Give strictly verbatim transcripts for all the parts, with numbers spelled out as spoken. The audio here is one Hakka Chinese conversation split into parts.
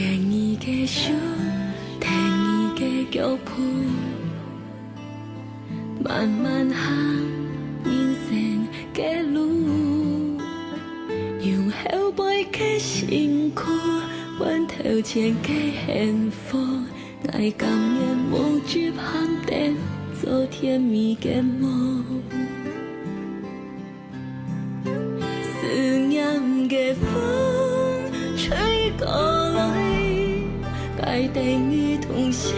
牽你个手，跈你个腳步，慢慢行人生个路。用後背个辛苦，換頭前个幸福。𠊎甘願無執行等，做甜蜜个夢。 思念个風吹過來，𠊎等你同享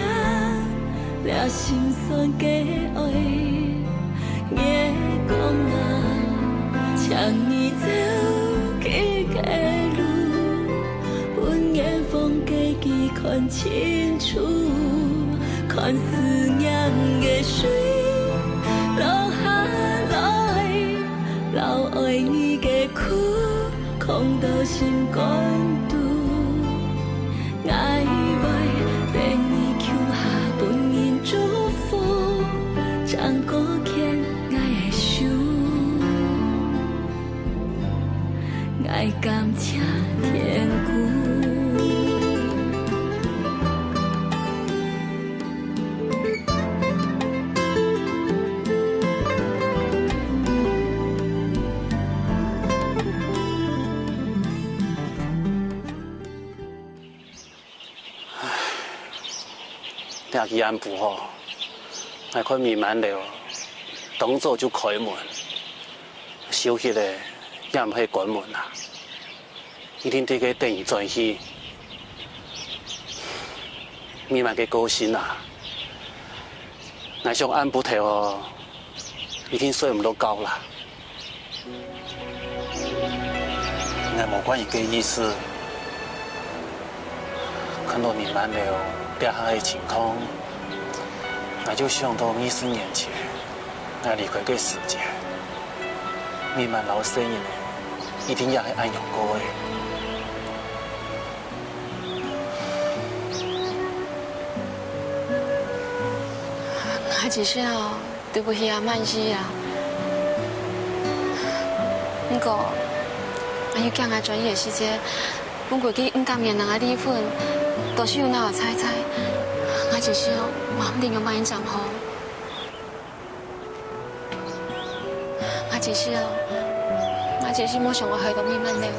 這心酸个愛。月光啊，請你照佢个路，分遠方个佢看清楚，看思念个水落下來。 摎愛你个苦囥到心肝肚。𠊎會跈你共下分人祝福，正過牽𠊎个手，𠊎感謝天公。 這幾暗晡吼，𠊎看美滿樓當早就開門，休息咧也毋係關門啊。 一定在該等佢轉去。美滿个個性啊，𠊎想暗晡頭哦，一定睡毋落覺啦。𠊎無怪你个意思，看到美滿樓這下个情況，𠊎就想到二十年前 𠊎離開个時節，美滿摎細人仔一定也係恁樣過个。𠊎知曉，對不起啊，滿姨啊。毋過，𠊎又驚𠊎轉去个時節，分規个毋甘願人个離婚，都係有哪个猜猜。𠊎知曉，𠊎毋知愛仰般正好。 𠊎知曉，𠊎知曉無想愛害到美滿樓咧。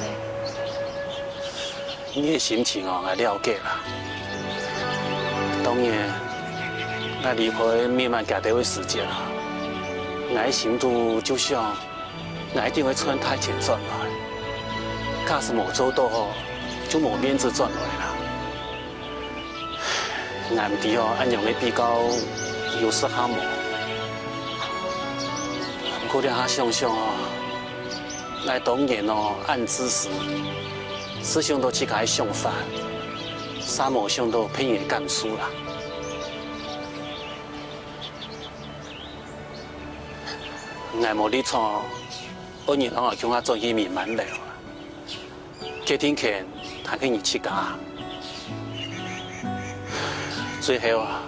你个心情哦，𠊎了解啦。當然，𠊎離開美滿佢兜个時節啊，𠊎个心肚就想，𠊎一定愛賺大錢轉來。假使無做到吼，就無面子轉來啦。 𠊎毋知哦，恁樣个比較有適合無？毋過這下想想哦，𠊎當然哦，恁自私，只想到自家个想法，煞無想到別人个感受啦。𠊎無立場，愛人同𠊎共下轉去美滿樓。 決定權還係你自家。最後啊，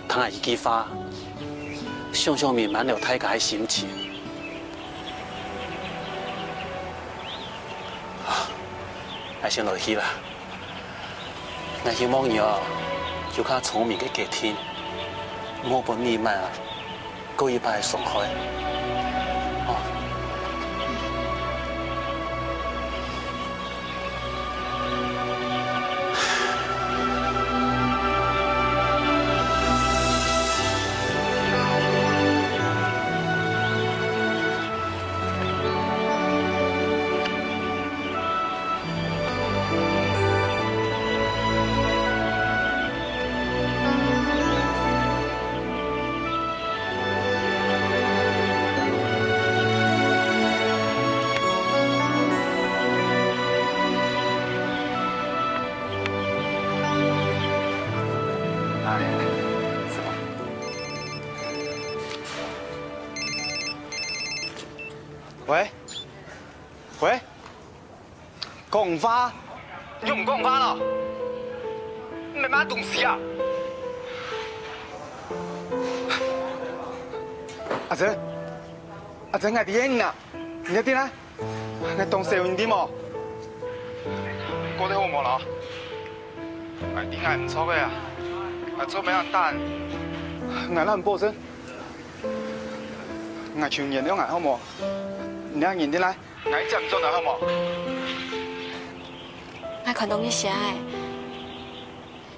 聽𠊎一句話，想想美滿樓大家个心情。啊，𠊎先來去啦。 𠊎希望你哦，有較聰明个決定，莫分美滿啊，過一擺个傷害。哦。 喂，喂，講話，你又毋講話咯？你係麼東西啊？阿珍，阿珍，𠊎知你啊，你在哪？你當細人知無？過得好無啦？ ，𠊎知𠊎毋著个啊，𠊎做毋得恁等。𠊎摎你保證，𠊎求你原諒𠊎好無？你恁認真來，𠊎接你轉來好無？𠊎看到你寫个，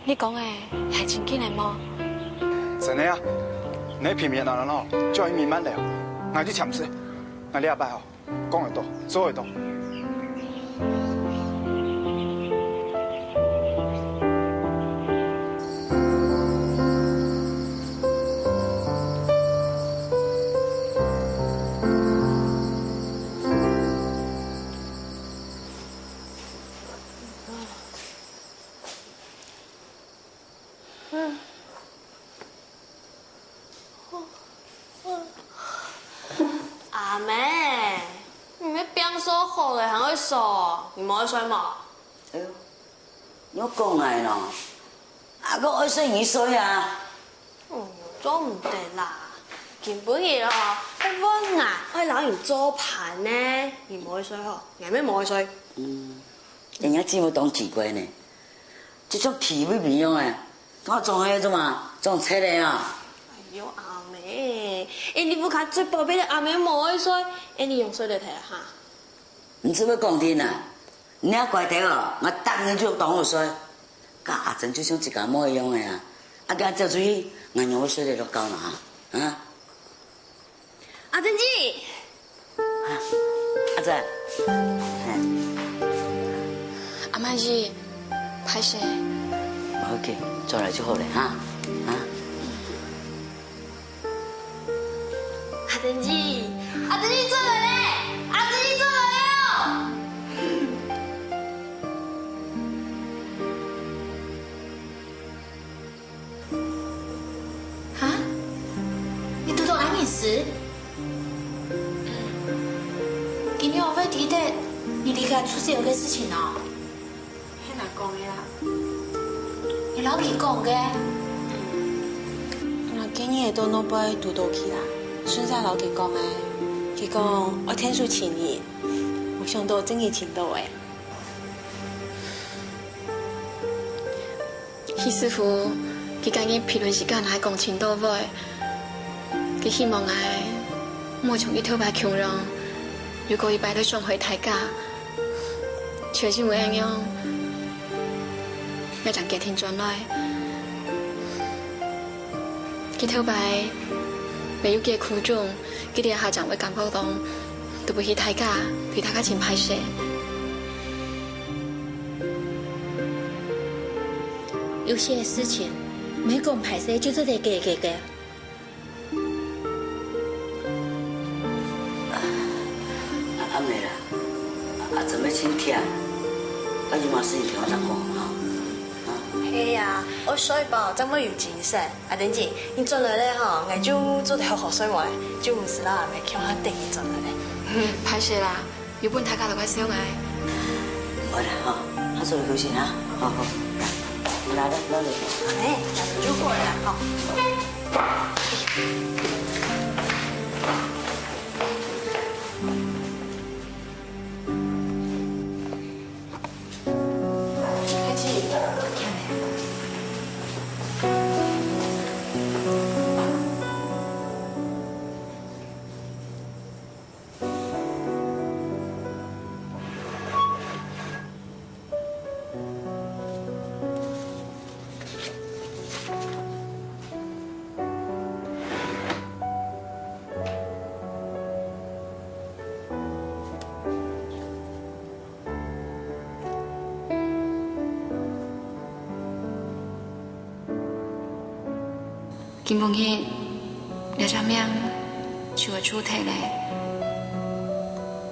你講个係真經个無？真个啊，你平平安安吼，就愛慢慢來，𠊎就簽字，𠊎這擺吼。 講會到，做會到。阿姆，你个病好好咧，還愛睡？你無愛睡無？哎喲，你講𠊎喏，阿哥愛睡你睡啊。嗯，做毋得啦，今晡日哦，係換𠊎愛摎你做伴呢，你無愛睡吼，𠊎乜無愛睡。嗯，人家姊妹當奇怪呢，就像TV片樣誒。 𠊎總係做麼？總掣个啊？哎喲，阿姆，𠊎屋下最寶貝个阿姆無愛睡，𠊎仰睡得忒哈？你做麼講定啊？你恁乖忒哦，𠊎逐日就當好睡。佮阿珍就像自家妹一樣个啊，啊，佮阿珍出去，𠊎仰會睡得落覺呢哈？啊？ 阿珍姊。啊，阿珍。嘿。阿曼姨，歹勢。無要緊，轉來就好咧哈。啊？阿珍姊，阿珍姊轉來咧，阿珍姊轉來咧哦！ 哈？你堵著恁人事？今日會知得你離家出走个事情哦？係𠊎講个啊。你摎佢講个？𠊎今日到外背堵著佢啊，順續摎佢講个。佢講愛𢯭手尋人，無想到真經尋著誒。 許師傅，佢今日評論時間還講盡到位，佢希望𠊎莫像佢頭擺共樣，又過一擺來傷害大家。就因為恁樣，𠊎正決定轉來。佢頭擺會有佢个苦衷， 佢這下正會感覺到對不起大家，對大家真歹勢。有些事情，毋係講歹勢就做得解決个。阿姆啦，阿珍乜盡忝，啊，有麼个事情同𠊎講哈。 係啊，愛睡飽正會有精神。阿珍姊，你轉來咧吼，𠊎就做得好好睡目咧，就毋使摎阿姆共下等你轉來咧。歹勢啦，又分大家都怪笑𠊎。毋會啦吼，好好休息哈。好好，來，來，來，來。哎，就過來吼。 今晡日，這隻名就愛注忒咧，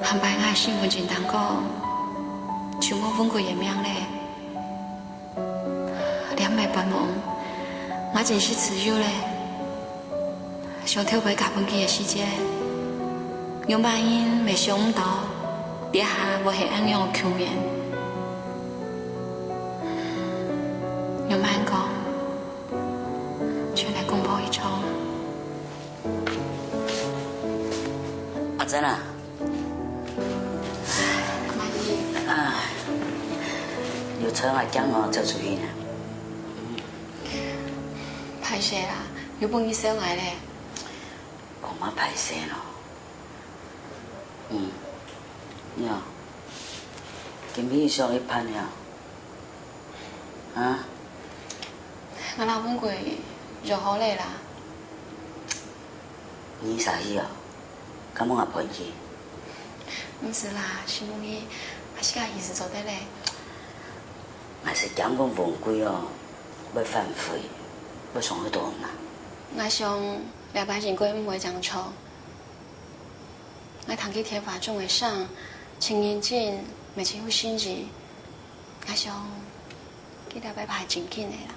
還擺𠊎身份證頂高，就無問過佢个名咧。 這下半晡，𠊎真實自由咧。想頭擺嫁分佢个時節，仰般人乜想毋到，這下會係恁樣个局面。仰般講，就來公佈一場。阿珍啊， 啊，有菜𠊎驚𠊎走出去呢。敗勢啦，又分你笑𠊎咧。講麼敗勢咯？嗯，你啊，今晡日想去辦了，啊？𠊎摎文貴約好咧啦。你啥意思啊？敢無𠊎陪你去？毋使啦，承蒙你，𠊎自家隨時做得咧。𠊎係驚講文貴哦，會反悔，會傷害到人啊。𠊎想，這擺應該毋會正著。𠊎聽佢電話總係響，盡認真，乜盡有誠意。𠊎想，佢這擺怕係正經个啦。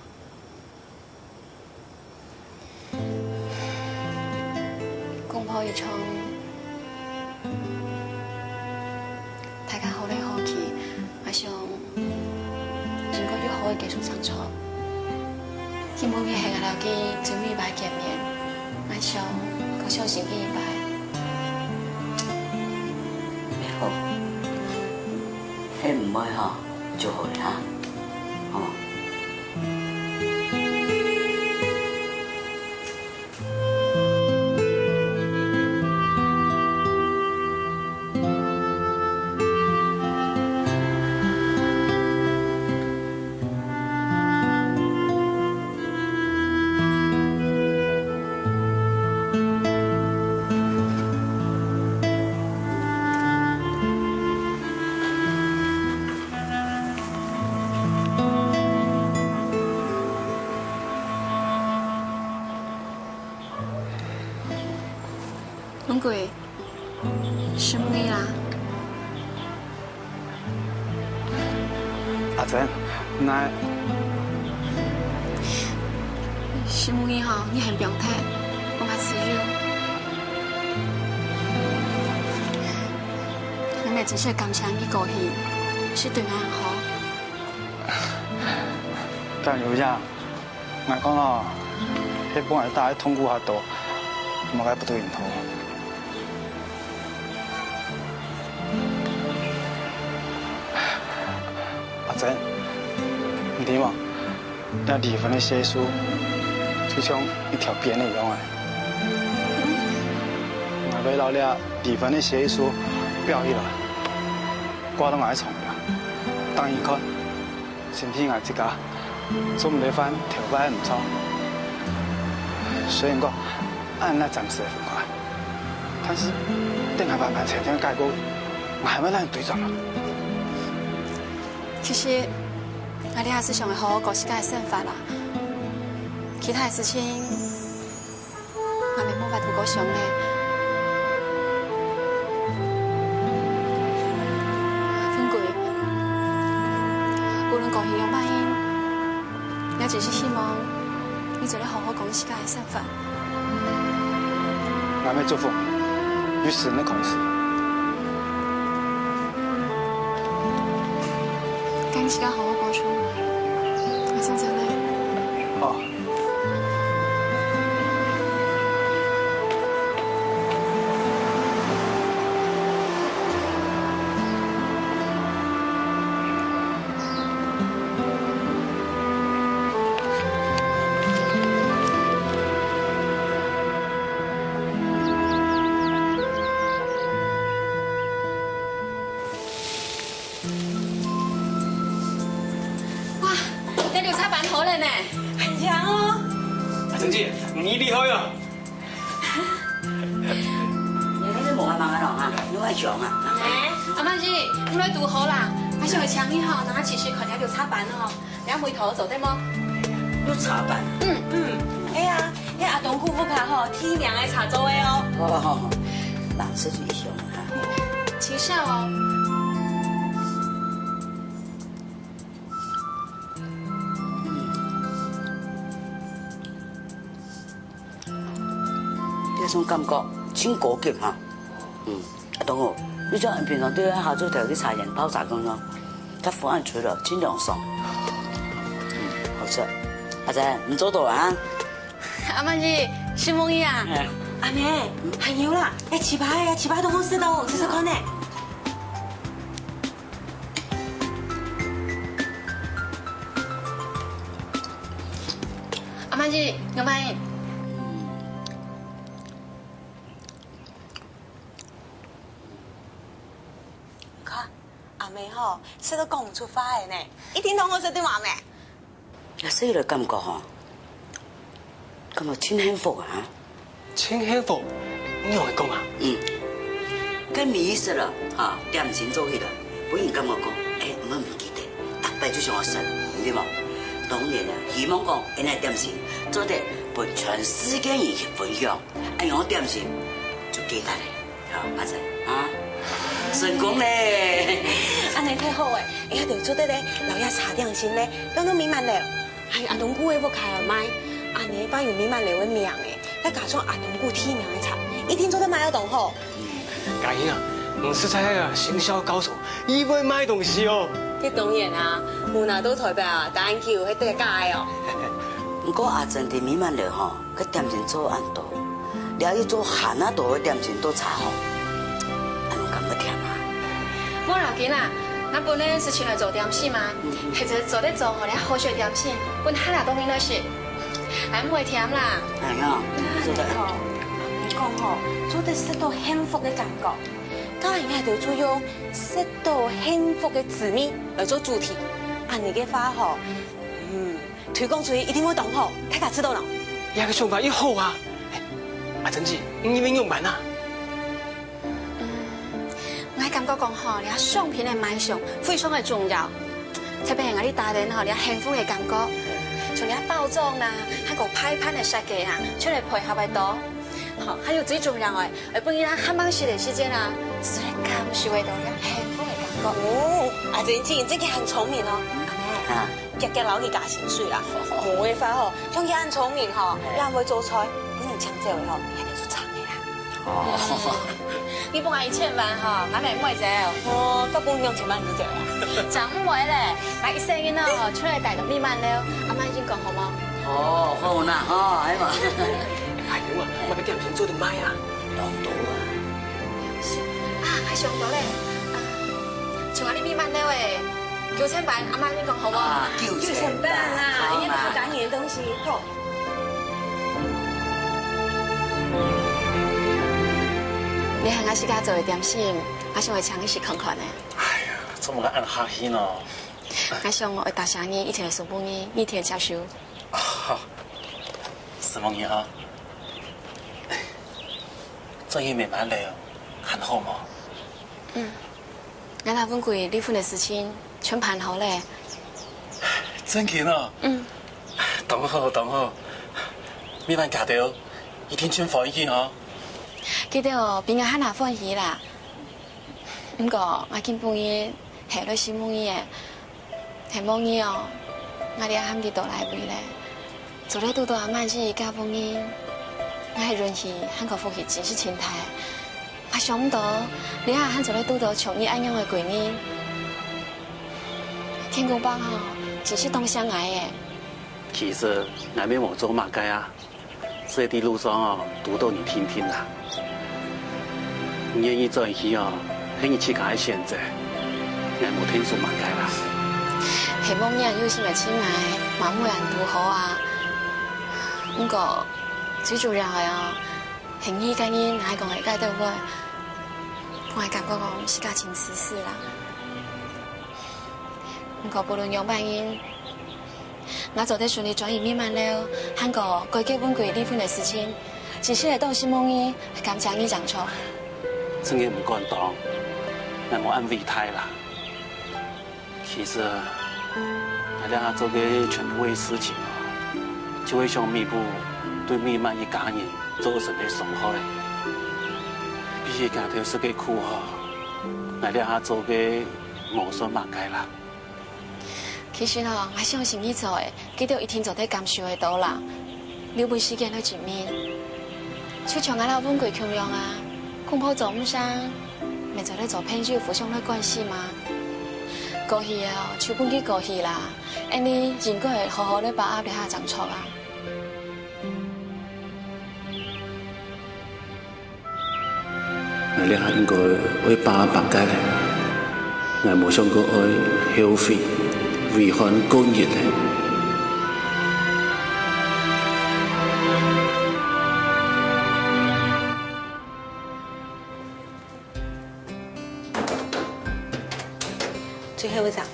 公婆一場，大家好來好去，𠊎想應該有好个結束正著。今晡日係𠊎摎佢最尾一擺見面，𠊎想過小心佢一擺。好，係毋會吼，就好了哈，好無？ 文貴，承蒙你啦。阿珍，𠊎……承蒙你吼，你還放忒，𠊎嘛自由。𠊎乜真實感謝你過去，係對𠊎恁好。敢有影？ 𠊎講哦，係分𠊎帶來痛苦較多，無該不對人好。阿珍，你知無？這離婚个協議書就像一條鞭仔一樣个。𠊎會摎這離婚个協議書裱起來，掛到𠊎个床邊，當人看。 先替𠊎自家做毋得犯頭擺个毋著。雖然講恁難暫時个分開，但是等𠊎完完全全改過，𠊎還會摎你追轉來。其實，𠊎這下係想愛好好過自家个生活啦，其他个事情 𠊎乜無法度過想咧。文貴，無論過去仰般形，𠊎只係希望你做得好好過自家个生活。𠊎乜祝福你新个開始。該你自家好好保重，𠊎先走咧。好。 哇，這綠茶辦好了呢！很香哦。阿珍姐，你厲害啊！你這是無愛忙个咯哈，你愛想啊。哎，阿曼姐，你來堵好啦，𠊎想愛請你吼，拿去試看這綠茶辦哦，這味道做得無？綠茶辦？嗯。嗯，哎呀， 該阿東姑屋下吼，第一名个茶做个哦。哦，難食就一香哈。盡香哦。嗯。這種感覺真高級哈。嗯，阿東哦，你像𠊎平常對下晝頭去茶園泡茶共樣，佢風恁吹落，真涼爽。嗯，好食。阿珍，你做到啊？ 阿曼姐，承蒙你啊！阿妹，還有啦，該粢粑，該粢粑當好食哦，試試看呢。阿滿姨，阿滿姨。看，阿妹吼，食到講毋出話个呢，一定當好食對無，阿妹？ 這細妹感覺吼，感覺真幸福啊！真幸福？你仰會講啊？嗯，該味緒了，哈，點心做起來，分人感覺講，哎，毋會毋記得，逐擺就想愛食，對無？當然啦，希望講，恁樣點心做得分全世界人去分享，恁樣點心就價值了。 好，阿珍啊，成功咧！恁樣忒好咧，𠊎兜做得咧，摎這茶點心咧，放到美滿樓，還有阿東牯个屋下來賣。恁樣放有美滿樓个名个，再加上阿東牯提名个茶，一定做得賣到當好。嘉欣啊，你實在係啊，行銷高手，又會賣東西哦。這當然啊，𠊎拿到台北啊，當然就係得價个哦。毋過阿珍在美滿樓吼， 該點心做恁多，了又做還較多个點心做茶吼，恁樣敢會忝啊？無要緊啊，𠊎本來係請來做點心嘛，或者做得做好了好食點心，分還較多人來食，𠊎毋會忝啦。哎呀，做得。吼，𠊎講吼，做得食到幸福个感覺，該𠊎兜就用食到幸福个滋味來做主題，恁樣个話吼，嗯， 推廣出去一定會當好，大家知道無？這个想法又好啊！哎，阿珍姊，你認為仰般啊？嗯，𠊎感覺講吼，這商品个賣相非常个重要，特別係𠊎兜打等吼，這幸福个感覺，像這包裝啦，還有擺盤个設計啊，就來配合得到。吼，還有最重要个， 會分人較慢食个時間啊，就會感受得到這幸福个感覺。哦，阿珍姊，你真个很聰明哦。阿妹，啊。遽遽摎佢加薪水啦。無个話吼，像佢很聰明吼，哎。佢還會做菜，分人請走个吼，佢還會做長个啦。哦。你分𠊎一千萬吼，𠊎乜毋會走。哦，該分你兩千萬就走啦。正毋會咧，𠊎一世人哦，出來帶到美滿樓，阿滿姨講好無？哦，好啦，吼，哎嘛。哎喲啊，麼个點心做得賣啊？ 當多啊。啊，還想到咧，啊，像𠊎俚美滿樓个九層粄，阿滿姨講好無？啊，九層粄啊，好啊。這係客家人个東西，好。這係𠊎自家做个點心，𠊎想愛請你食看看呢。哎呀，做麼个恁客氣呢？𠊎想愛答謝你，一定愛送分你，你一定愛接受。 好，承蒙你啊。轉去美滿樓，還好無？嗯，𠊎摎文貴離婚个事情全辦好咧。真个哦？嗯。當好，當好。美滿佢兜一定盡歡喜哦。佢兜哦，比𠊎還較歡喜啦。毋過，𠊎今晡日係來承蒙你个。 係無你哦，𠊎這下毋知倒哪位咧。做得堵到阿滿姨這份人，𠊎係運氣還過福氣真係盡大。𠊎想毋到，這下還做得堵到像你恁樣个貴人。天公伯吼，真係當惜𠊎誒。其實，𠊎乜無做麼个啊。 所以在路上哦，堵到你定定啦。你願意轉去哦，係你自家个選擇，𠊎無定數麼个啦。係無你恁有心个尋𠊎，嘛毋會恁堵好啊。毋過，最主要个哦，係你个人，𠊎講个該兜話，𠊎感覺講自家真自私啦。 毋過無論仰般形，𠊎做得順利轉去美滿樓，還過改嫁文貴離婚个事情，真係會當承蒙你，感謝你正著。真个毋敢當，𠊎無恁偉大啦。其實，𠊎這下做个全部个事情哦，就係想彌補對美滿一家人造成个傷害。比起佢兜食个苦哦，𠊎這下做个 無算麼个啦。其實吼，𠊎相信你做个，佢兜一定做得感受得到啦。留分時間來證明。就像𠊎摎文貴共樣啊，恐怕做毋成，乜做得做朋友互相來關心嘛。過去个哦，就分佢過去啦，恁呢應該好好來把握這下正著啊。 𠊎這下應該愛把握擺个咧，𠊎無想過愛後悔、遺憾過日咧。係會長。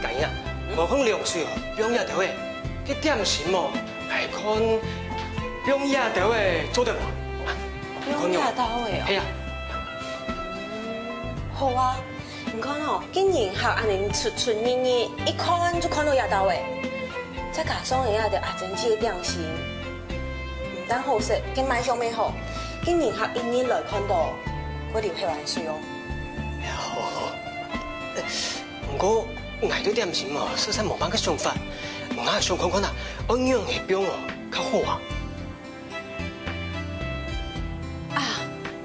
家英啊，無空涼水哦，放這兜仔，該點心哦，𠊎看放這兜仔做得無？啊，放這兜仔哦。係啊。好啊，你看哦，該人客恁樣出出入入，一看就看到這兜仔。 再加上這兜阿珍姊个點心，毋單好食，該賣相乜好，該人客一日來看到，會流口瀾水哦。好，好。毋過，𠊎對點心哦，實在無麼个想法。𠊎想看看啊，愛仰仔放哦，較好啊。 啊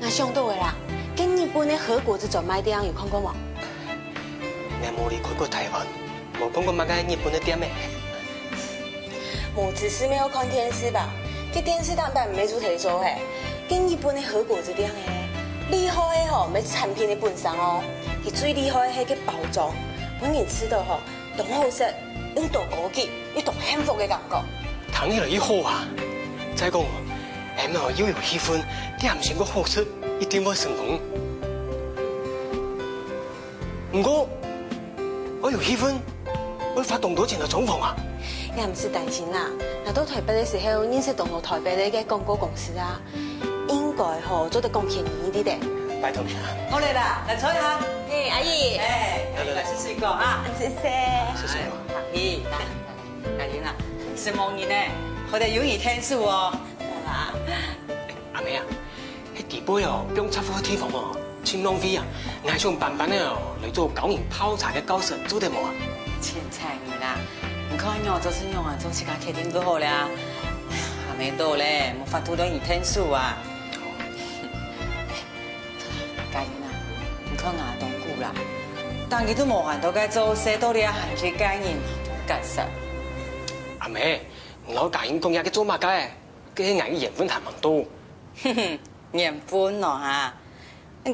，𠊎想到个啦，該日本个和果子專賣店有看過無？𠊎無離開過臺灣，無看過麼个日本个店仔。無知識乜愛看電視吧？該電視頂擺毋係就在做係，該日本个和果子店仔，厲害个吼，毋係產品个本身哦，佢最厲害个係該包裝，分人食到吼， 當好食，又當高級，又當幸福个感覺。聽起來又好啊！再講哦，𠊎等哦又有氣氛，點心又好食，一定會成功。毋過，愛有氣氛，愛花當多錢來裝潢啊？你毋使擔心啦，𠊎到臺北个時候認識當多臺北个廣告公司啊， 應該吼做得講便宜一點个。拜託你啊。好了啦，來坐一下。嘿，阿姨。哎，來，來，來，試試看啊。謝謝。謝謝。哎，阿姨，來，來，來，來，承蒙你呢，好得有你天助哦。好啦。阿妹啊，該底背哦，放雜貨个地方哦，盡浪費啊！𠊎想搬搬仔哦，來做教人泡茶个教室，做得無啊？凊彩你啦，你看仰做就仰啊，做自家決定就好了啊。阿妹到了，無法度對你天助啊。 家英啊，你看𠊎當久啦，逐日都無閒到該做事，到底還去該人結煞。阿妹，你摎家英講這个做麼个？該係𠊎个緣分還吂到。哼哼，緣分哦哈，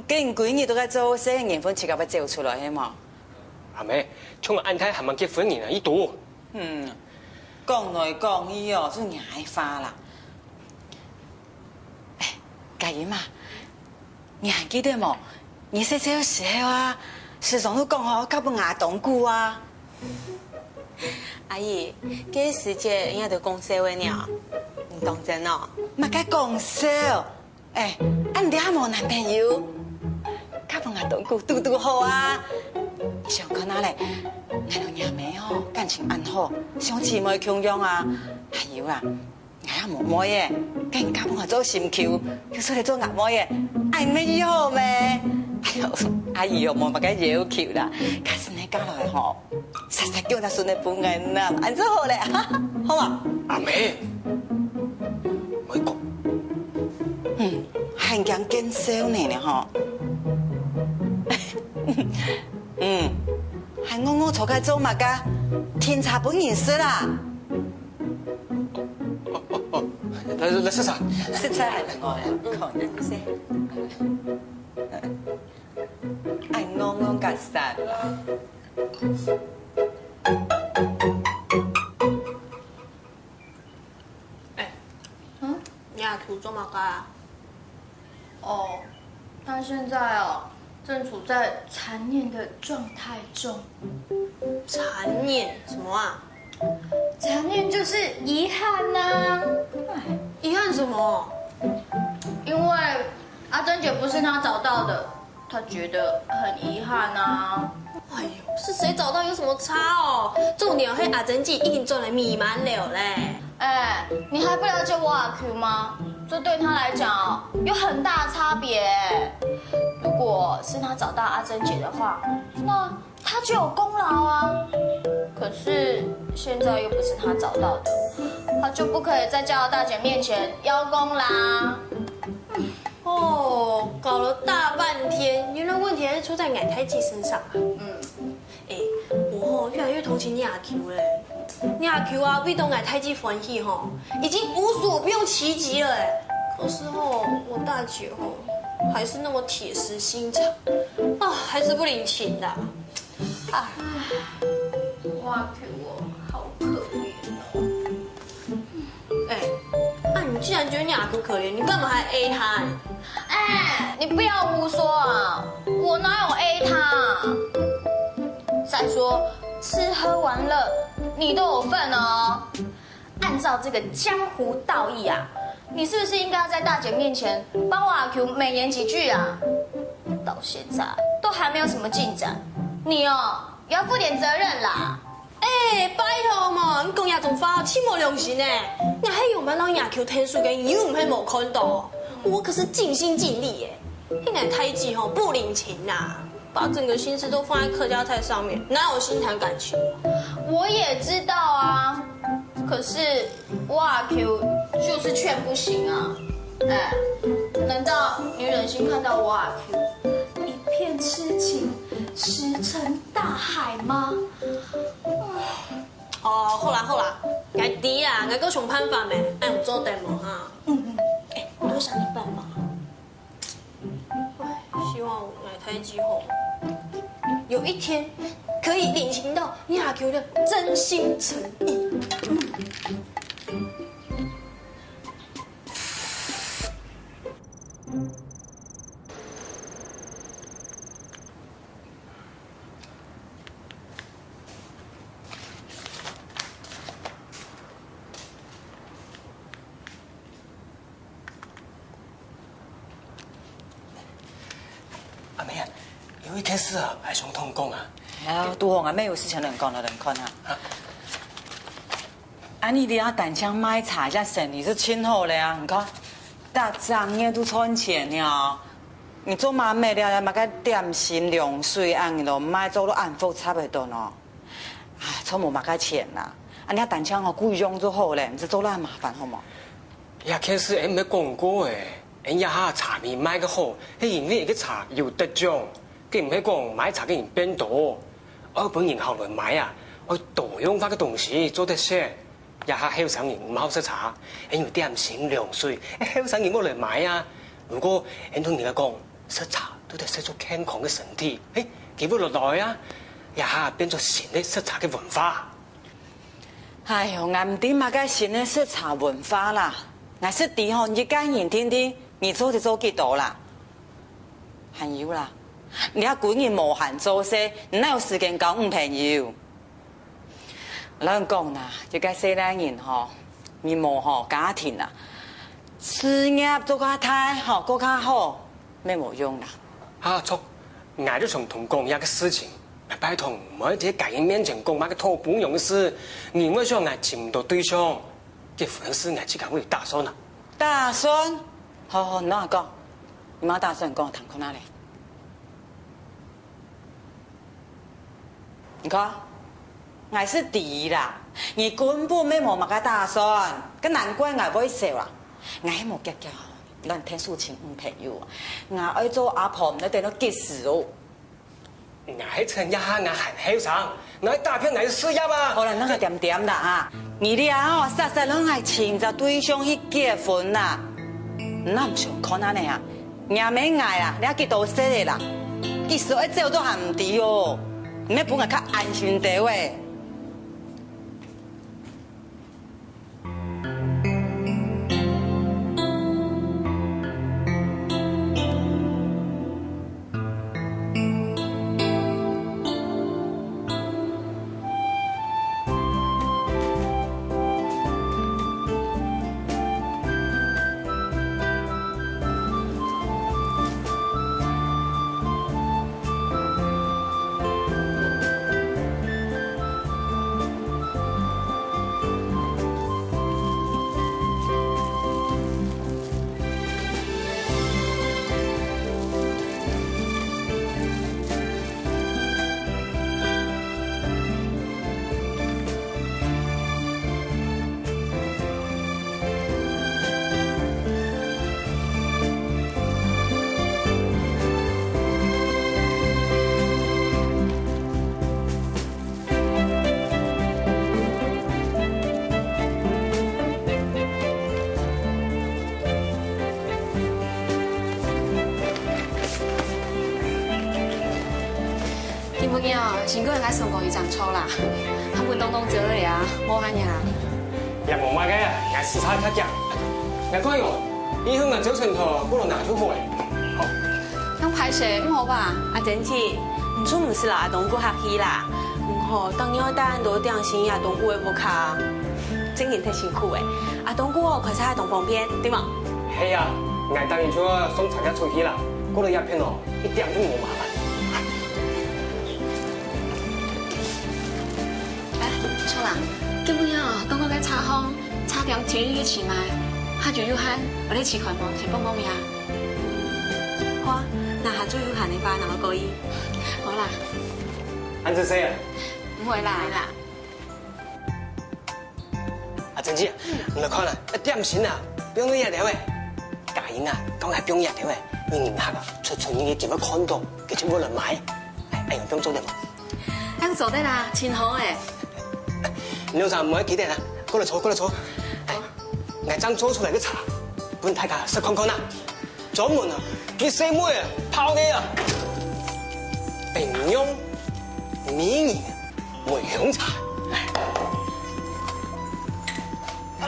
該你歸日都該做事，緣分自家會走出來係無？阿妹，像𠊎恁大還吂結婚个人哪會多？嗯，講來講去哦，就你个話啦。 哎，家英啊，你還記得無？你細細个時候啊，時常都講吼，嫁分𠊎當久啊。阿姨，該時節你兜講笑个呢，你當真哦？麼个講笑？哎，恁樣你還無男朋友？嫁分𠊎當久，堵堵好啊！你想看啊咧，𠊎摎若姆哦，感情恁好，像姊妹共樣啊。還有啊， 𠊎也無妹仔，該人嫁分𠊎做心臼，又出來做吾妹仔，恁樣乜好咩？哎喲，阿姨哦，無麼个要求啦，假使你嫁來吼，煞煞叫若孫仔分𠊎啦，恁樣就好了，好無？阿姆，莫講。嗯，還驚見笑呢呢吼。嗯，還戇戇坐該做麼个？添茶分人食啊！ 哦，哦，哦，來，來，來，食茶。食茶還係𠊎來，嗯，好，謝謝。愛戇戇結煞啦。哎，嗯？你阿舅做麼个啊？ 哦，他現在哦，正處在殘念的狀態中。殘念什麼啊？殘念就是遺憾吶。遺憾什麼？因為阿珍姐不是他找到的，他覺得很遺憾啊。哎喲，是誰找到有什麼差哦？重點係阿珍姐已經轉來美滿樓咧。 哎，你還不了解我阿舅嗎？這對他來講哦，有很大的差別。如果是他找到阿珍姐的話，那他就有功勞啊。可是現在又不是他找到的，他就不可以在佳豪大姐面前邀功啦。哦，搞了大半天，原來問題還是出在𠊎大姊身上啊。嗯。 哎，𠊎吼越來越同情你阿舅咧。你阿舅啊，為著𠊎大姊歡喜吼，已經無所不用其極了哎。可是吼，我大姐吼，還是那麼鐵石心腸，啊，還是不領情的。啊，我阿舅哦，好可憐哦。哎，啊你既然觉得你阿舅可怜，你干嘛还A他？哎，你不要胡说啊！我哪有A他啊？再说，吃喝玩乐你都有份哦。按照这个江湖道义啊，你是不是应该要在大姐面前帮我阿舅美言几句啊？到现在都还没有什么进展，你哦，也要负点责任啦。 哎，拜託嘛，你講這種話，盡無良心呢！𠊎係有愛摎你阿舅𢯭手个，你又毋係無看到。我可是盡心盡力耶。你个大姊吼，不領情吶，把整個心思都放在客家菜上面，哪有心談感情？我也知道啊，可是我阿舅就是勸不行啊。哎，难道你忍心看到我阿舅一片痴情，石沉大海吗？ 哦，好啦好啦，𠊎知啦，𠊎過想辦法咩，恁樣做得無哈？嗯嗯，哎，我有想你辦法。唉，希望𠊎大姊吼，有一天可以領情到你阿舅个真心誠意。 阿妹啊，有一件事啊，𠊎想同你講啊。哎呀，堵好阿妹有事情同你講，同你講啊。啊。 恁樣你這單淨賣茶這生理就盡好了啊！你看，逐隻月都賺錢了。你做麼个賣了麼个點心涼水恁樣囉，賣做到恁複雜个東西。唉，賺無麼个錢啦。恁樣單淨哦，夠用就好了，毋使做到恁麻煩，好無？這件事𠊎毋係講過誒，𠊎這下茶米賣个好，係因為𠊎个茶有得獎，該毋係講賣茶个人變多，愛分人客來買啊，愛多樣化个東西做得食。 這下後生人毋好食茶，還有點心涼水，後生人無來買啊。如果𠊎同人家講，食茶都得食出健康个身體，嘿，佢會落來啊。這下變做新个食茶个文化。哎喲，𠊎毋知麼个新个食茶文化啦，𠊎識知吼，一個人定定，你做得做幾多啦？還有啦，你這歸日無閒做事，你哪有時間交女朋友？ 老實講啦，一個細倈人吼，你無吼家庭啊，事業做較大吼，過較好，乜無用啦。啊，著，𠊎就想同你講這個事情，拜託，毋好在家人面前講麼个討餔娘个事，你會想𠊎尋毋到對象，結婚个事𠊎自家會打算啊。打算？好好，你同𠊎講，你麼个打算講，聽看啊咧。 你看，𠊎識知啦，你根本乜無麼个打算，該難怪𠊎會愁啊。𠊎係無結結吼，亂𢯭手尋女朋友啊。𠊎愛做阿婆，毋得等到幾時哦？𠊎係趁這下𠊎還後生，𠊎愛打拚𠊎个事業啊！好啦，你莫恬恬啦哈。 你這吼，煞煞亂愛尋隻對象去結婚啦！你哪毋想看恁樣啊？若姆𠊎啊，這幾多歲了啦，幾時愛走都還毋知哦！你愛分𠊎較安心兜仔。 今晡日哦，辛苦𠊎送過一張桌啦，還分東東走了啊，無閒呀。也無麼个啊，𠊎駛車較遽。𠊎講喲，以後𠊎朝晨頭過來拿就好咧。恁壞勢，毋好吧？阿珍姊，你就毋使摎阿東牯客氣啦。毋好，當日帶恁多點心，阿東牯會無卡。正經忒辛苦咧。阿東牯哦，開車當方便，對無？係啊，𠊎當日就愛送茶葉出去啦，過來這片哦，一點都無麻煩。哎，秋蘭，今晡日哦，剛剛在茶行，茶店聽你去試賣，下晝有閒，𠊎來試看無，先幫幫呀。好啊，那下晝有閒个話，那麼可以。好啦。恁仔細啊？毋會啦。阿珍姊，你來看啊，一點心啊，放到這兜欸。佳音啊，講係放這兜欸，因為人客啊，出出入入就會看到，佢就會來買。哎，哎喲，放做得無？恁做得啦，真好欸。你兩儕毋好企等啊，過來坐，過來坐。哎，𠊎正做出來个茶，分大家食看看啊。 專門啊，為細妹仔泡个啊，冰洋美人梅香茶。來，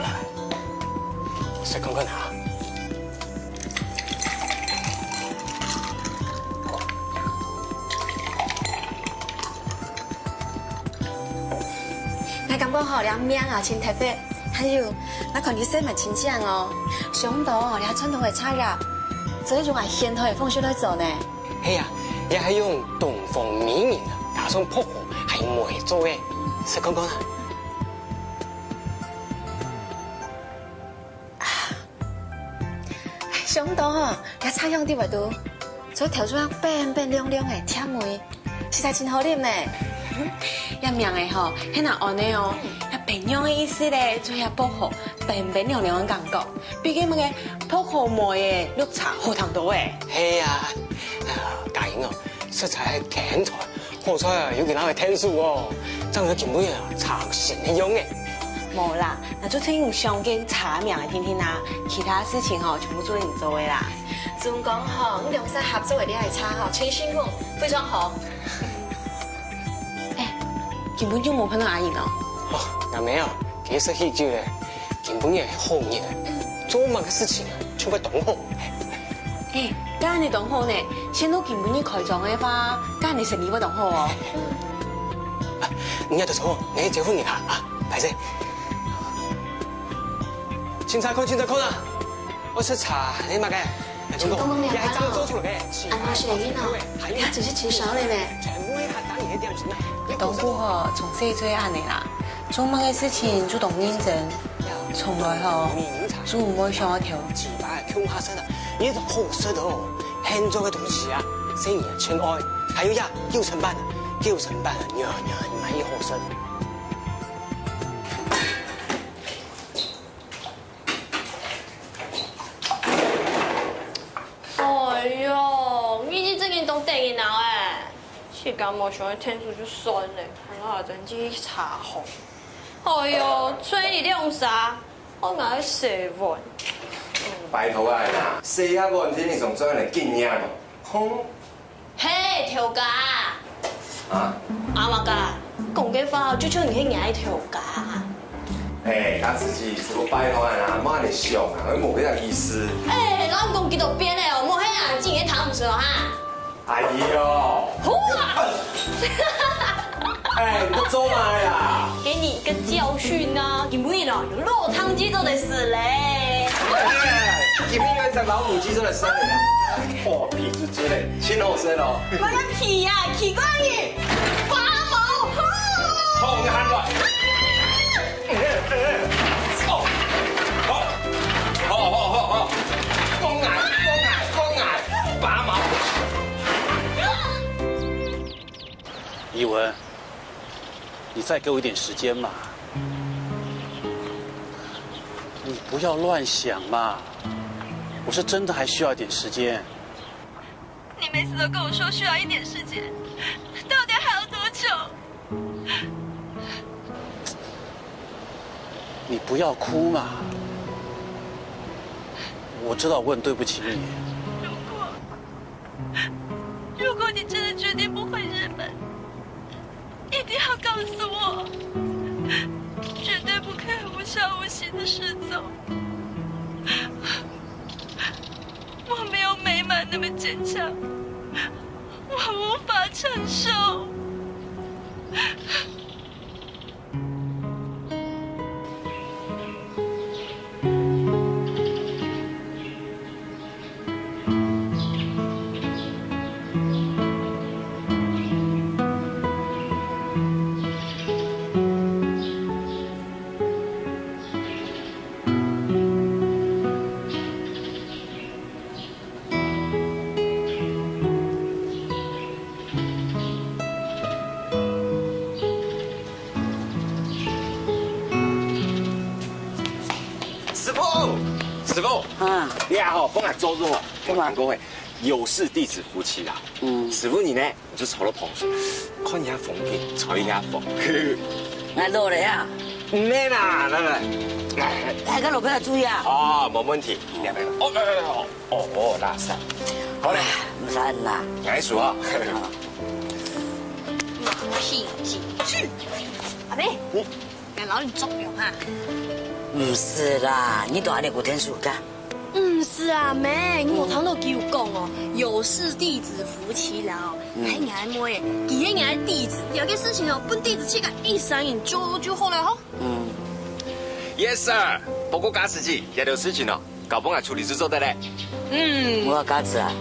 來，來，食看看啊。𠊎感覺吼，這名啊，真特別。 還有，𠊎看佢色嘛真靚哦，想毋到哦，這傳統个茶葉，做得用啊現代个方式來做呢。係啊，這係用東方美人啊，加上薄荷還有梅做个，食看看啊。想毋到哦，這茶香在外肚，做得調出來冰冰涼涼个甜味。 實在真好啉呢。這名仔吼，係恁安呢哦，這冰洋个意思咧，就係薄荷，冰冰涼涼个感覺。比該麼个薄荷梅个綠茶好忒多欸。係啊，啊，佳音哦，實在係天才，好彩啊，有佢兜个𢯭手哦，正有今晡日啊，茶成新个樣仔。無啦，那就盡用上間茶名來聽聽啊，其他事情吼，全部做得你做个啦。總講吼，你兩儕合作个這杯茶吼，真成功，非常好。 哎，今晡日無看到阿英哦？哦，阿妹啊，佢食喜酒咧，今晡日係好日咧，做麼个事情啊，就會當好。哎，該恁呢當好呢，想到今晡日開張个話，該恁呢生理會當好哦。啊，你也得坐，你結婚日啊，啊，歹勢。清茶看，清茶看啊！ 愛食茶，你麼个？你講講了，這一張做出來个，恁好食个呢，這只係盡少个咩？全部係客家人个點心啊。東牯吼，從細就恁呢啦，做麼个事情就當認真，從來吼，就毋會想愛偷。幾百共下食啊，也係好食哦，現做个東西啊，細人啊盡愛。還有呀，九層粄啊，九層粄啊，呀呀，蠻好食。 哎喲，日日正經當得人惱欸！自家無想愛𢯭手就算了，還愛阿珍姊去茶行。哎喲，催你兩儕，我愛去洗碗。拜託啊啦，洗下碗天天上轉來敬業哦。哼。 嘿，頭家！啊？阿媽个，講个話就像你係𠊎个頭家。哎，大姊姊，這个拜託啊，莫恁想啊，𠊎無該个意思。哎，老公幾多遍了哦，莫係啊，今日聽毋出哈？哎喲！好啊！哎，你做麼个啊？給你一個教訓啊，你不要有落湯雞做的事嘞。哎，你不要講老母雞做的事嘞。 破皮之之類，真好食咯。麼个皮啊，奇怪呢！拔毛！好，你喊過來。哦，好，好，好，好，好，講啊，講啊，講啊，拔毛。怡文，你再給我一點時間嘛。你不要亂想嘛，我是真的還需要一點時間。 你每次都跟我說需要一點時間，到底還要多久？你不要哭嘛。我知道我很對不起你。如果，如果你真的決定不回日本，一定要告訴我，絕對不可以無消無息的失蹤。坚强，我无法承受。师傅，师傅，啊。你好，帮我做做。做么？有个有事弟子服其劳。嗯。师傅你呢？我就坐到旁边，看一下风景，吹一下风。俺老了呀。没啦，来来，来。来个老朋友注意啊。哦，没问题。哦，哎，哎，哎，哦，哦，哦，垃圾。好嘞。哎，不是啦。来数啊。马屁精去。阿妹，你，俺老你中用哈？不是啦，你都阿里古天数干。 毋係啊，妹，你無聽到佢有講哦，有事弟子服其勞，嗯。該𠊎妹，佢係𠊎弟子，有个事情哦，分弟子自家一儕人做就好了吼。嗯。Yes sir，報告家慈姊，這兜事情哦，交分𠊎處理就做得了。嗯。我家慈啊，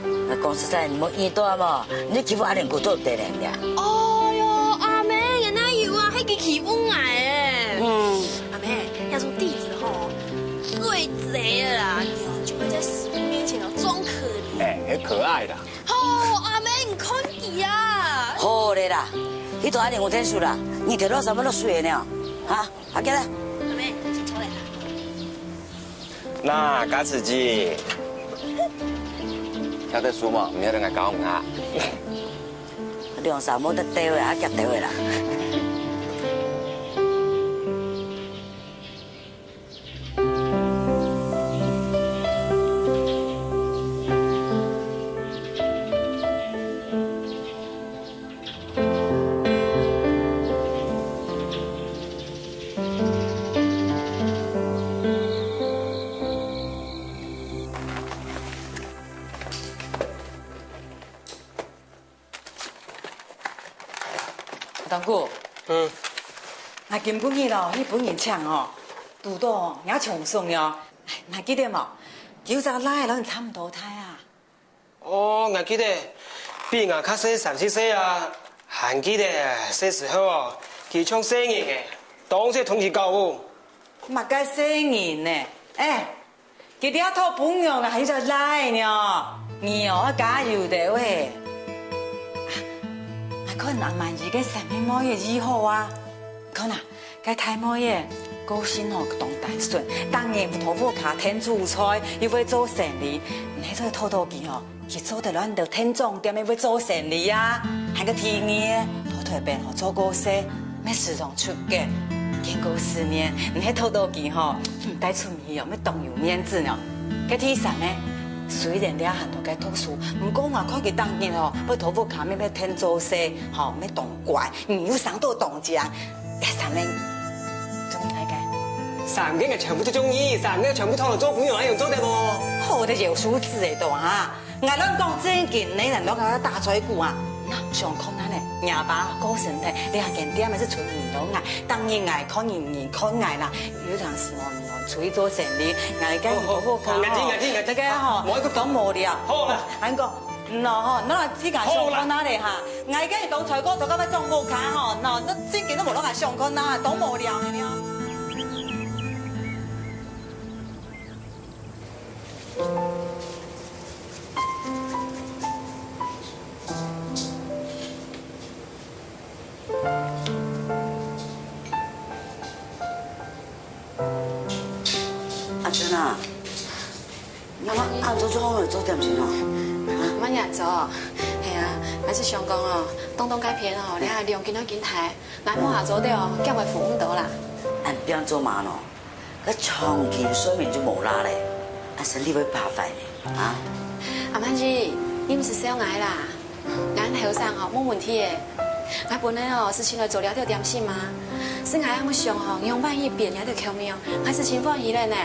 嗯。𠊎講實在，你無耳朵無？你欺負阿玲姑做得了呀？哦喲，阿妹，原來有啊，係佢欺負𠊎誒。嗯。阿妹，要做弟子吼， 最賊个啦，你哦，就會在師傅面前哦裝可憐。哎，很可愛的。哦，阿妹，你看佢啊。好了啦，你都阿玲姑天數啦，你頭腦啥物落水个呢？哈，阿杰啦。阿妹，請坐來啦。那，家慈姊，曉得數無？毋曉得𠊎教你啊。兩儕無得鬥个，阿杰鬥个啦。 阿東姑，嗯。𠊎今晡日咯，去分人請哦，堵到若長松哦。哎，你還記得無？佢有隻倈仔摎你差毋多大啊。哦，𠊎記得，比𠊎較細三四歲啊，還記得細時候哦，佢像細人仔，當識同佢搞哦。麼个細人仔？哎， 佢這討餔娘啊，還有隻倈仔呢，你哦，愛加油兜喂。啊，𠊎看阿滿姨个三妹妹仔異好啊。看啊，該大妹仔，個性哦，當單純，逐日討屋下𢯭煮菜，又會做生理，你係討討到佢哦， 佢做得來𠊎兜店長店仔會做生理啊，還過第二，到臺北吼做過事，乜時常出國，見過世面，你係討到佢吼，嗯，帶出去哦，乜當有面子呢。該第三呢，雖然這下還在該讀書，毋過𠊎看佢逐日吼，會討屋下乜乜𢯭做事，吼，乜當乖，嗯，又生到當靚。 該三個中意哪個？三個𠊎全部都中意，三個全部討來做餔娘，恁樣做得無？好得有素質个都哈！𠊎亂講正經，你人摎𠊎打嘴鼓啊！那想看下呢，若爸過身忒，這間店乜係賰人摎𠊎，逐日𠊎看人，人看𠊎啦，有當時無，毋出去做生理，𠊎該好好好，好，𠊎知，𠊎知，𠊎知。該個吼，無一個講無聊。好啦。恁講， 喏吼，那自家想看下咧哈，𠊎个當衰過頭到尾裝無卡吼，喏，那正經都無摎𠊎想看下，當無聊呢了。阿珍啊，你仰恁早就好來做點心哦？啊？麼人做？係啊，𠊎係想講哦，東東該片哦，這下量緊來緊大，𠊎無下做得哦，兼會赴毋著啦。恁樣做嘛喏？該長期睡眠就無啦咧，恁生理會敗壞呢，啊？阿曼姨，你毋使笑𠊎啦。 𠊎後生吼，無問題个。𠊎本來哦，係尋來做這兜點心嘛。係𠊎也無想吼，仰般去變這兜口味哦，𠊎係真歡喜咧呢。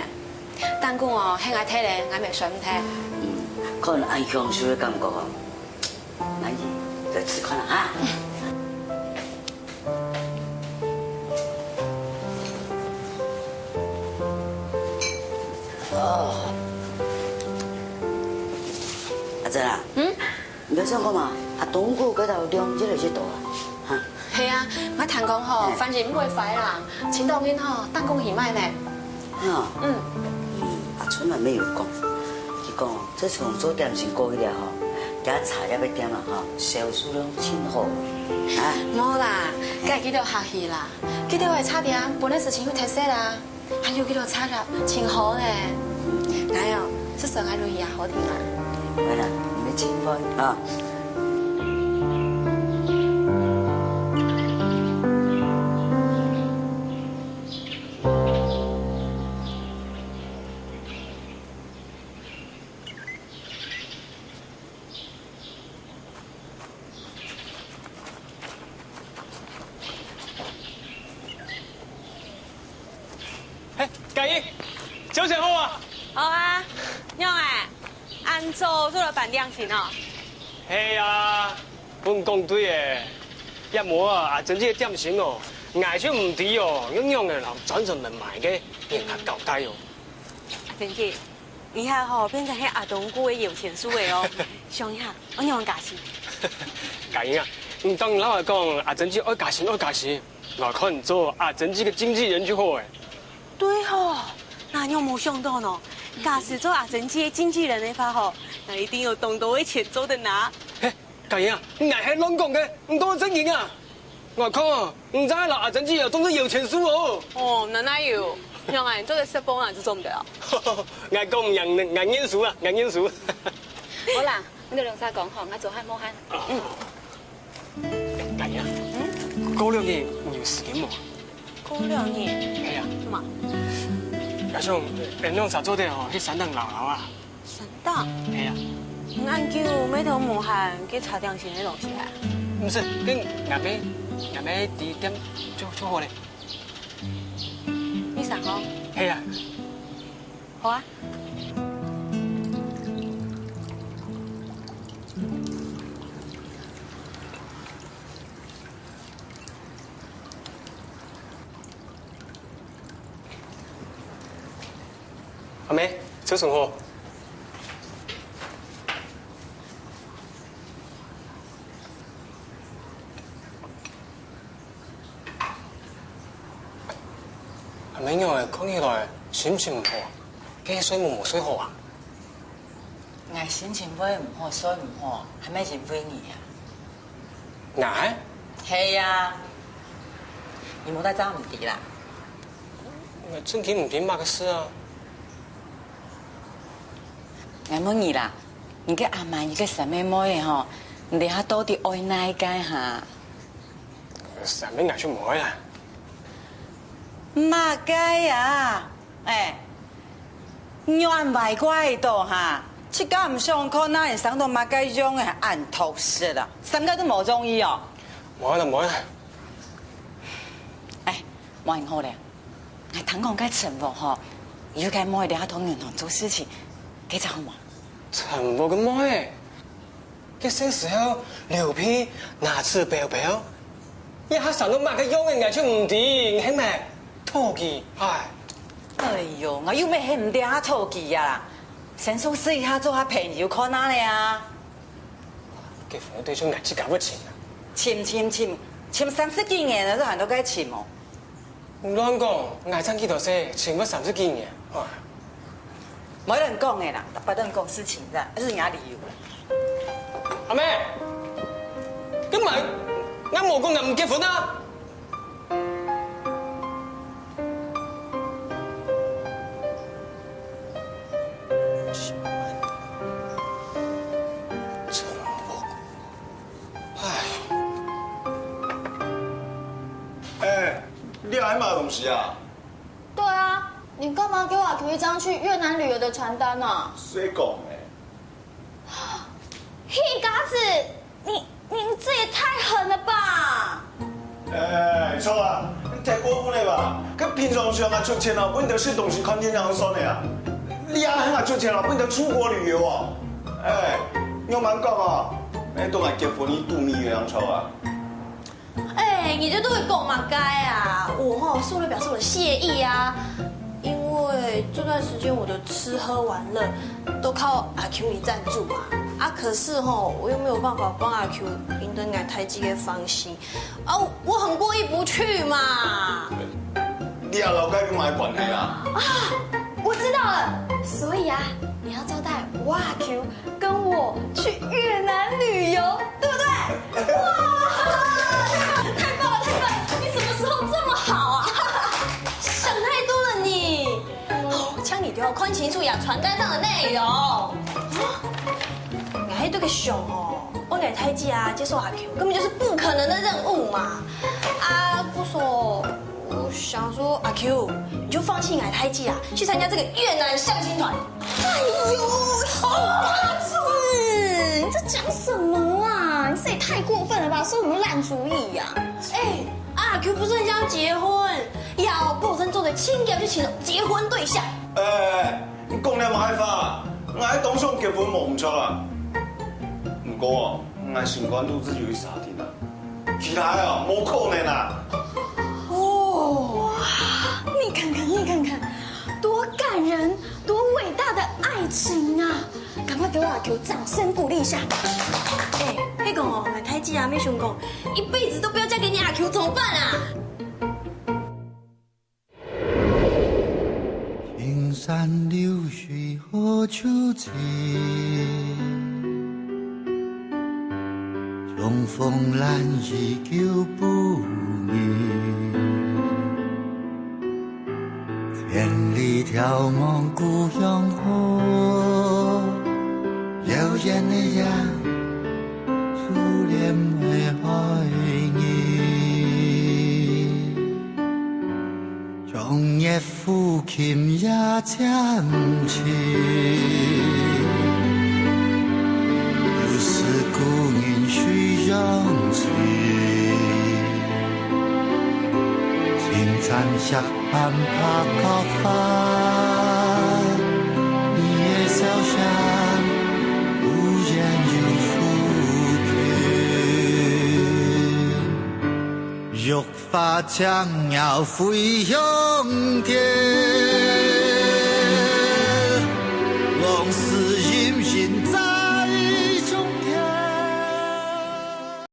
但講哦，係𠊎忒咧，𠊎乜選毋忒。嗯。看恁享受个感覺哦，滿意，來試看啊哈。哦，阿珍啊，嗯？你有想過嘛？阿東哥該兜量越來越多啊，哈？ 係啊，𠊎聽講吼，嘿。反正毋會壞啦，盡多人吼，當講去買呢。啊，嗯。嗯，阿春還沒有講，佢講，自從做點心過去了吼，佢茶葉个店啊吼，銷售量盡好。啊。無啦，該佢兜客氣啦，佢兜个茶店本來就盡有特色啦，還有佢兜茶葉盡好呢。哎喲，這首歌錄音也好聽啊。好啦，你們盡歡啊。 嘿，嘉怡，朝晨好啊！好啊，仰仔？恁早就來辦點心哦？係啊，分你講對咧，也無啊，阿珍姊个點心哦，𠊎就毋知哦，仰仰仔摎專程來買个，你較交代哦。阿珍姊， 你這下吼變成係阿東哥个搖錢樹仔哦。想一下，𠊎仰加薪？嘉怡啊，你當然摎𠊎講，阿珍姊愛加薪，愛加薪，𠊎看你做阿珍姊个經紀人就好咧。對吼，𠊎仰無想到呢？假使做阿珍姊个經紀人个話吼，𠊎一定有當多个錢做得拿。嘿， 嘉怡啊，你𠊎係亂講个，毋當正經啊！𠊎看哦，你正係摎阿珍姊做得搖錢樹哦。哦，哪哪有？仰仔，你做得食飽啊，就做毋得啊？𠊎講𠊎，𠊎認輸啊，𠊎認輸。好啦，你兩儕講吼，𠊎做下無閒。嗯。嘉怡啊，嗯？過兩日你有時間無？過兩日？係啊。做麼？𠊎想，𠊎兩儕做得吼，去山頂遶遶啊。 山頂？係啊。你恁久乜都無行該茶點心个東西啊？毋使，該𠊎乜，𠊎乜知點就，就好咧。你想哦？係啊。好啊。 阿妹，早晨好。阿妹仰仔看起來心情毋好，該睡目無睡好啊？𠊎心情會毋好、睡毋好，還乜因為你啊。 𠊎？係啊，你無在正毋知啦。𠊎正經毋知麼个事啊。𠊎問你啦，你个阿滿，你个三妹妹仔吼，你這下到底愛哪一個哈？三妹𠊎就無愛啦。麼个啊？ 哎，仰恁壞怪到哈，自家毋想看，哪會生到麼个樣仔，恁討食啊！三個都無中意哦。無啦，無啦。哎，無恁好咧，𠊎聽講該陳屋吼，有個妹在該同銀行做事情，該隻好無？陳屋个妹？ 該細時候流鼻，牙齒飆飆，這下生到麼个樣仔，𠊎就毋知，你係無討佢？唉。哎喲，𠊎又毋係喊你討佢啊啦，先熟識一下，做下朋友看啊咧啊。結婚對象𠊎自家會尋啊。尋尋尋，尋三十幾年了，都還在該尋哦。 亂講，𠊎正幾多歲，尋會三十幾年啊？無人講个啦，逐擺都講事情啦，係你个理由啦。阿妹，你莫，𠊎無講𠊎毋結婚啊！陳屋。 唉。哎，這係麼个東西啊？對啊，你幹嘛給我貼一張去越南旅遊的傳單啊？誰講的？嘿，嘎子，你，你這也太狠了吧！哎，著啊，你太過分了吧？該平常時𠊎出錢啊，分你兜食東西看電影就算了啊，這下還𠊎出錢啊，分你兜出國旅遊哦。哎，仰般講哦？哎，都來結婚，你肚皮有樣臭啊？哎，你這都會講麼个啊？我吼，是為了表示我的謝意啊。因為這段時間我的吃喝玩樂都靠阿 Q你贊助嘛。啊，可是吼，我又沒有辦法幫阿 Q贏得𠊎大姊个芳心。 哦，我很過意不去嘛。你也老該有麼个關係啊？啊，我知道了。所以啊，你要招待我阿 Q 跟我去越南旅遊，對不對？哇，太棒了，太棒了！你什麼時候這麼好啊？想太多了你。哦，像你都要看清楚呀傳單上的內容。啊，你還對个想哦。 我來台灣啊，接受阿 Q 根本就是不可能的任務嘛。啊，不說，我想說阿 Q，你就放棄來台灣啊，去參加這個越南相親團。哎呦，好吧，你這講什麼啊？你這也太過分了吧！出什麼爛主意呀？哎，阿 Q 不是很想結婚，要過分做的親家就請了結婚對象。哎， 你講這麼愛話，𠊎當想結婚無毋著啊。毋過，𠊎心肝肚只有一儕人啊，其他个無可能啊。哦，你看看，你看看，多感人，多偉大的愛情啊！趕快給我阿 Q 掌聲鼓勵一下。哎，該講哦，𠊎大姊啊，乜想講，一輩子都不要嫁給你阿 Q，怎麼辦啊？ 青山綠水何處尋？重逢難遇舊不易。千里眺望故鄉好，遙遠的夜，思念的海日。 長夜抚琴夜漸沉，又思故人西廂情。青山石板白角花，你的笑聲忽然又撫琴。 玉髮輕搖飛向天。